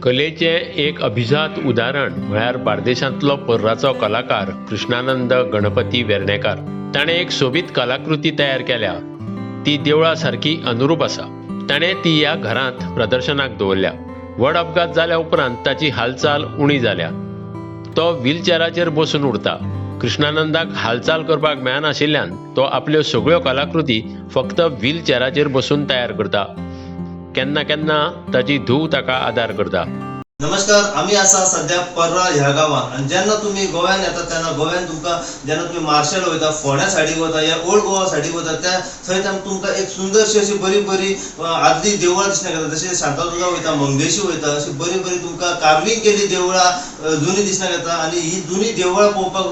कलेचें एक अभिजात उदाहरण म्हळ्यार बार्देशांतलो पर्राचो कलाकार कृष्णानंद गणपती वेर्णेकार. ताणें एक सोबीत कलाकृती तयार केल्या. ती देवळा सारकी अनुरूप आसा. ताणें ती ह्या घरांत प्रदर्शनाक दवरल्या. व्हड अपघात जाल्या उपरांत ताची हालचाल उणी जाल्या. तो व्हीलचॅराचेर बसून उरता. कृष्णानंदाक हालचाल करपाक मेळनाशिल्ल्यान तो आपल्यो सगळ्यो कलाकृती फक्त व्हीलचॅराचेर बसून तयार करता. केन्ना केन्ना ताची धूव ताका आदार करता. नमस्कार, आमी आसा सद्या पर्रा ह्या गांवांत आनी जेन्ना तुमी गोव्यान येता तेन्ना गोव्यान तुमकां जेन्ना तुमी मार्शेल वयता, फोंड्या सायडीक वता या ओल्ड गोवा सायडीक वता त्या थंय तुमकां एक सुंदरशी अशी बरी बरी आदली देवळां दिसण्याक येता. जशी शांतादुर्गा वयता, मंगेशी वयता, अशी बरी बरी तुमकां कार्विंग केल्ली देवळां जुनी दिसण्याक येता. आनी ही जुनी देवळां पळोवपाक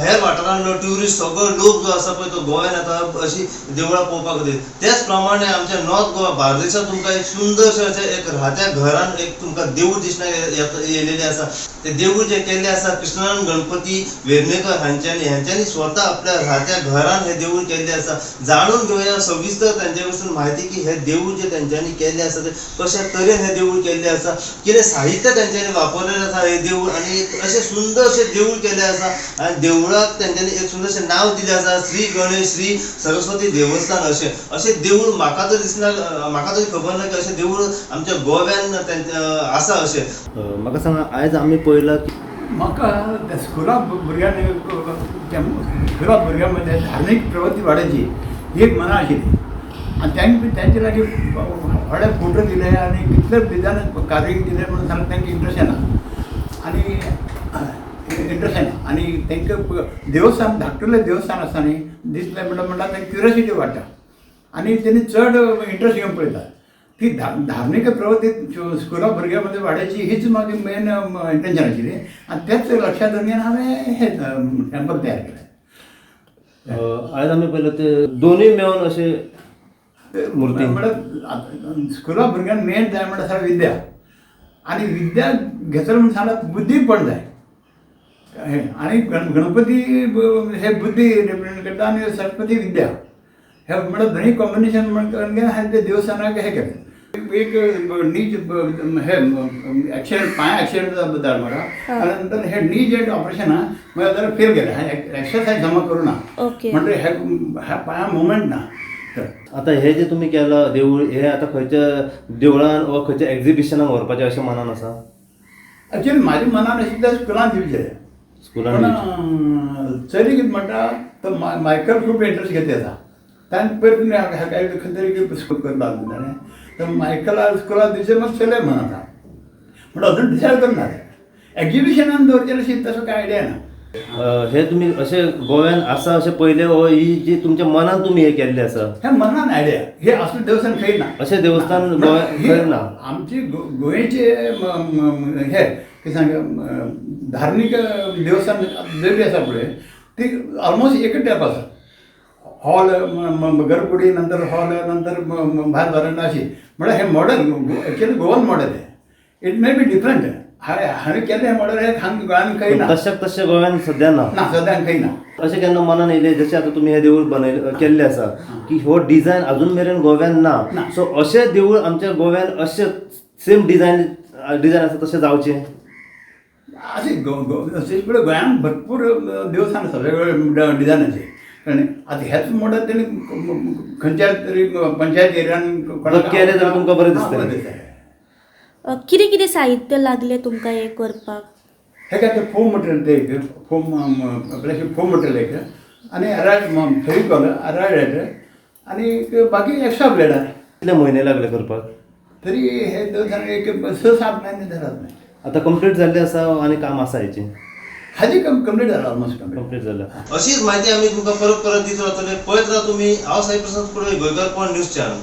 हेर वाठारांतलो ट्युरिस्ट सगळो लोक जो आसा पळय तो गोव्यान येता अशी देवळां पळोवपाक खातीर. त्याच प्रमाणे आमच्या नॉर्थ गोवा बार्देसांत तुमकां एक सुंदरशें अशें एक राहत्या घरान एक तुमकां देवूळ दिसण्याक येयलेलें आसा. ते देवूळ जे केल्लें आसा कृष्णानंद गणपती वेर्णेकर हांच्यांनी स्वता आपल्या राहत्या घरान हे देवूळ केल्लें आसा. जाणून घेवया सविस्तर तांचे कडसून म्हायती की हे देवूळ जे तांच्यांनी केल्लें आसा ते कशा तरेन हे देवूळ केल्लें आसा, कितें साहित्य तांच्यांनी वापरलेलें आसा हे देवूळ, आनी एक अशें सुंदरशें देवूळ केल्लें आसा. आनी देवळाक तांच्यांनी एक सुंदरशें नांव दिलें आसा, श्री गणेश श्री सरस्वती देवस्थान. अशें अशें देवूळ म्हाका तरी दिसना, म्हाका तरी खबर ना की अशें देवूळ आमच्या गोव्यान आसा अशें. म्हाका सांगा, आयज आमी पळयलां की म्हाका त्या स्कुला भुरग्यांनी स्कुला भुरग्यां मदीं धार्मीक प्रवृत्ती वाडोवची ही एक मना आशिल्ली. आनी तांचे लागीं व्हडले फोटो दिले आनी कितले डिजायन कार्विंग दिले म्हणून सांगता तांकां इंट्रस्ट येना आनी इंट्रस्ट येना. आनी तांकां देवस्थान धाकटुलें देवस्थान आसता न्ही दिसलें म्हणटा म्हणटा तांकां क्युरियोसिटी वाडटा आनी तेणी चड इंट्रस्ट घेवन पळयता. ती धार्मीक प्रवृत्ती स्कुला भुरग्यां मदीं वाडोवची हीच म्हाजी मेन इंटेन्शन आशिल्ली आनी तेच लक्षांत दवरून हांवें हें टेम्पल तयार केलें. आयज आमी पळयलां ते दोनूय मेळून अशे मूर्ती म्हळ्यार स्कुला भुरग्यांक मेन जाय म्हणल्यार सर विद्या, आनी विद्या घेतलो म्हण सांगल्यार बुद्धी पण जाय. आनी गणपती हे बुद्धी रिप्रेझेंट करता आनी सरस्वती विद्या, हे म्हळ्यार दोनूय कॉम्बिनेशन म्हणून हांवें ते देवस्थानाक हें केलें. एक नीज हे एक्सिडेंट, पांय एक्सिडेंट जालो म्हाका आनी नंतर हे नी जे ऑपरेशन आहा मागीर जरा फेल गेलें. हांवें एक्सरसायज जमा करूं ना म्हणटकीर हे ह्या पांया मुवमेंट ना. आतां हे जे तुमी केलां देवूळ, हे आतां खंयच्या देवळान वा खंयच्या एक्झिबिशनाक व्हरपाचें अशें मनान आसा? एक्चुअली म्हाज्या मनान अशें त्या स्कुलान दिवचें. स्कुलान? पण चली कितें म्हणटा तो मायकल खूब इंट्रस्ट घेतले आसा. ताणें पयर तुमी हाका खंय तरी स्कूल करता ताणें तर मायकला स्कुलान दिवचें मात चलय म्हणटा, पूण अजून डिसायड करना. एक्झिबिशनान दवरचें अशें तसो कांय आयडिया ना. हे तुमी अशें गोव्यान आसा अशें पयलें व ही जी तुमच्या मनान तुमी हें केल्लें आसा? हे मनान आयडिया, हे असलें देवस्थान खंय ना. अशें देवस्थान गोव्यान खंय ना. आमची गोंयचे हे कितें सांग धार्मीक देवस्थान जे आसा पळय ती ऑलमोस्ट एकच टायप आसा. हॉल, गर्भकुडी, नंतर हॉल, नंतर भायर वरांडा अशी. म्हळ्यार हें मॉडल एक्चुअली गोवन मॉडल हें. It may be different. हांवें केल्लें हें मॉडल हें हांगा गोंयांत खंय ना. तशें तशें गोव्यान सद्या ना. ना, सद्याक खंय ना. अशें केन्ना मनान येयलें, जशें आतां तुमी हें देवूळ बनयलें केल्लें आसा की हो डिजायन अजून मेरेन गोव्यान ना, सो अशें देवूळ आमच्या गोव्यान अशें सेम डिजायन डिजायन आसा तशें जावचें? अशें अशें पळय गोंयांत भरपूर देवस्थान आसा वेगवेगळे डिजायनाचे. कळ्ळें? आतां हेच मॉडल तेणी खंयच्या तरी पंचायत एरियान केलें जाल्यार तुमकां बरें दिसतलें. कितें कितें साहित्य लागलें तुमकां हें करपाक? हे काय ते फोम मटेरियल, ते एक फोम प्लास्टीक फोम मटेरियल एक आनी अरायड फेविकॉल अरायड आनी बाकी एक्स्ट्रा ब्लेडां. कितले म्हयने लागले करपाक? तरी हे देवस्थान एक 6-7 म्हयने जातात. आतां कंप्लीट जाल्लें आसा आनी काम आसा हेचें? हाजी कंप्लीट जाला, ऑलमोस्ट कंप्लीट. कंप्लीट जाला. अशीच म्हायती आमी तुमकां परत परत दित रावतले. पळयत राव तुमी. हांव साई प्रसाद कुडवे, गोंयकारपण न्यूज चॅनल.